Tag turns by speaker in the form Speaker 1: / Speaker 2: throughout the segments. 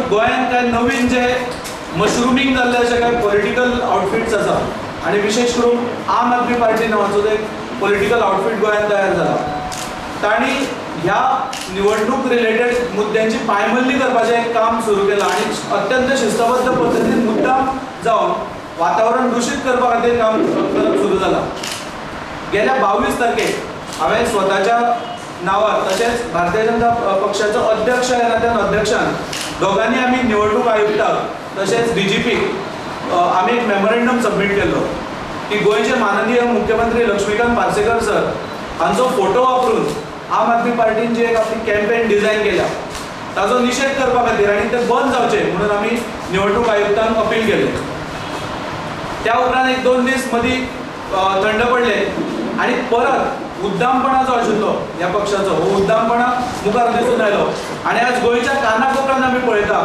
Speaker 1: गोंयांत काय नवीन जे मशरुमींग जाल्ले अशे काय पॉलिटिकल आउटफिट्स आसा आनी विशेश करून आम आदमी पार्टी नांवाचो जो एक पॉलिटिकल आउटफीट गोंयांत तयार जाला, तांणी ह्या निवडणूक रिलेटेड मुद्द्यांची पायमल्ली करपाचें एक काम सुरू केलां आनी अत्यंत शिस्तबद्ध पद्दतीन मुद्दाम जावन वातावरण दूषित करपा खातीर काम करप सुरू जालां. गेल्या 22 तारखेक हांवें स्वताच्या नांवार तशेंच भारतीय जनता पक्षाचो अध्यक्ष ह्या नात्यान अध्यक्षान दोगांनी आमी निवडणूक आयुक्ताक तशेंच डीजीपीक आमी एक मेमोरेंडम सबमीट केल्लो की गोंयचे माननीय मुख्यमंत्री लक्ष्मीकांत पार्सेकर सर हांचो फोटो वापरून आम आदमी पार्टीन जी एक आपली कॅम्पेन डिझायन केल्या ताजो निशेध करपा खातीर आनी ते बंद जावचे म्हणून आमी निवडणूक आयुक्तांक अपील केलें. त्या उपरांत एक 2 दीस मदीं थंड पडले आनी परत उद्दामपणा जो आशिल्लो ह्या पक्षाचो हो उद्दामपणा मुखार दिसून आयलो आनी आज गोंयच्या कानाकोपऱ्यान आमी पळयता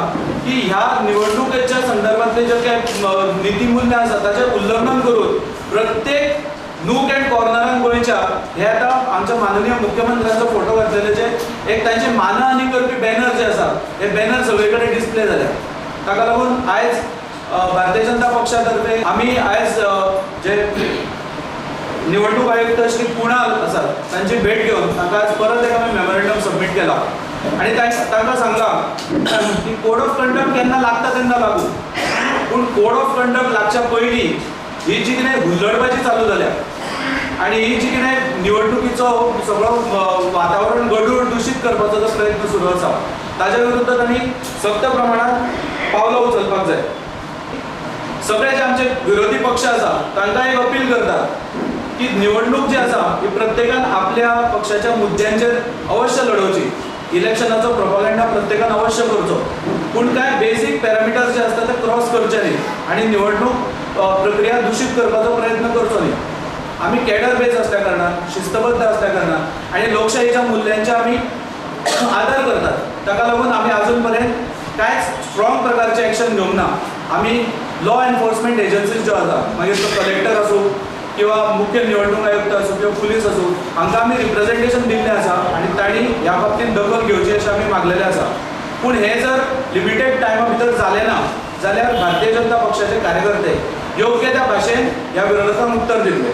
Speaker 1: की ह्या निवडणुकेच्या संदर्भातले जे काय नितीमुल्यां आसा ताचें उल्लंघन करून प्रत्येक नूक अँड कॉर्नरान गोंयच्या हे आतां आमच्या माननीय मुख्यमंत्र्यांचो फोटो घातलेले जे एक तांचे मानहानी करपी बॅनर जे आसा हे बॅनर सगळे कडेन डिस्प्ले जाल्या. ताका लागून आयज भारतीय जनता पक्षा तर्फे आमी आयज जे निवडणूक आयुक्त श्री कुणाल आसात तांची भेट घेवन तांकां आज परत एक आमी मेमोरेंडम सबमीट केला आनी तांकां सांगलां की कोड ऑफ कंडक्ट केन्ना लागता तेन्ना लागू, पूण कोड ऑफ कंडक्ट लागच्या पयलीं ही जी कितें हुल्लडबाजी चालू जाल्या आनी ही जी कितें निवडणुकीचो सगळो वातावरण गडूळ दूषित करपाचो जो प्रयत्न सुरू आसा ताज्या विरुद्ध तांणी सक्त प्रमाणात पावलां उचलपाक जाय. सगळे जे आमचे विरोधी पक्ष आसा तांकां एक अपील करता की निवडणूक जी आसा ही प्रत्येकान आपल्या पक्षाच्या मुद्द्यांचेर अवश्य लडोवची, इलेक्शनाचो प्रोपोगंडा प्रत्येकान अवश्य करचो, पूण कांय बेसीक पॅरामिटर्स जे आसता ते क्रॉस करचे न्ही आनी निवडणूक प्रक्रिया दूषित करपाचो प्रयत्न करचो न्ही. आमी कॅडर बेज आसल्या कारणान, शिस्तबद्ध आसल्या कारणान आनी लोकशाहीच्या मुल्यांचे आमी आदर करतात, ताका लागून आमी अजून पर्यंत कांयच स्ट्रॉंग प्रकारचे एक्शन घेवंक ना. आमी लॉ एनफोर्समेंट एजन्सीज ज्यो आसा, मागीर तो कलेक्टर आसूं किंवा मुख्य निवडणूक आयुक्त आसूं किंवा पुलीस आसूं, हांकां आमी रिप्रेझेंटेशन दिल्लें आसा आनी तांणी ह्या बाबतींत दखल घेवची अशें आमी मागलेलें आसा. पूण हें जर लिमिटेड टायमा भितर जालें ना जाल्यार भारतीय जनता पक्षाचे कार्यकर्ते योग्य त्या भाशेन ह्या विरोधकांक उत्तर दितले.